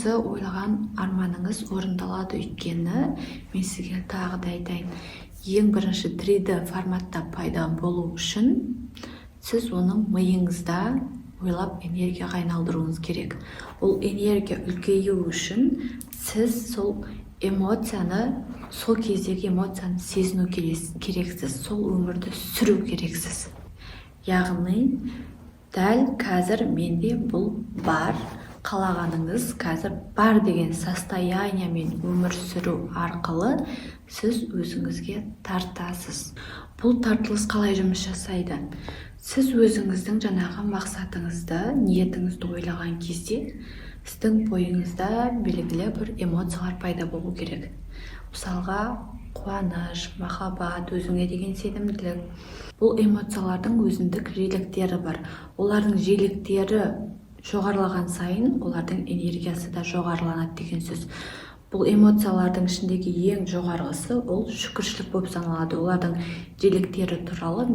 Осы ойлаған арманыңыз орындалады. Өйткені мен сізге тағы да айтайын: ең бірінші 3D форматта пайда болу үшін сіз оның миыңызда ойлап, энергияға айналдыруыңыз керек. Ол энергия үлкею үшін сіз сол эмоцияны, сол кездегі эмоцияны сезіну керексіз, сол өмірді сүру керексіз. Яғни дәл қазір менде бұл бар, қалағаныңыз қазір бар деген состояние мен өмір сүру арқылы сіз өзіңізге тартасыз. Бұл тартылыс қалай жұмыс жасайды? Сіз өзіңіздің жаңағы мақсатыңызды, ниетіңізді ойлаған кезде сіздің бойыңызда белгілі бір эмоциялар пайда болу керек. Мысалға, қуаныш, махаббат, өзіңе деген сенімділік. Бұл эмоциялардың өзіндік жиіліктері бар. Олардың жиіліктері жоғарылаған сайын, олардың энергиясы да жоғарыланады деген сөз. Бұл эмоциялардың ішіндегі ең жоғарғысы ол шүкіршілік болып саналады. Олардың жиіліктері туралы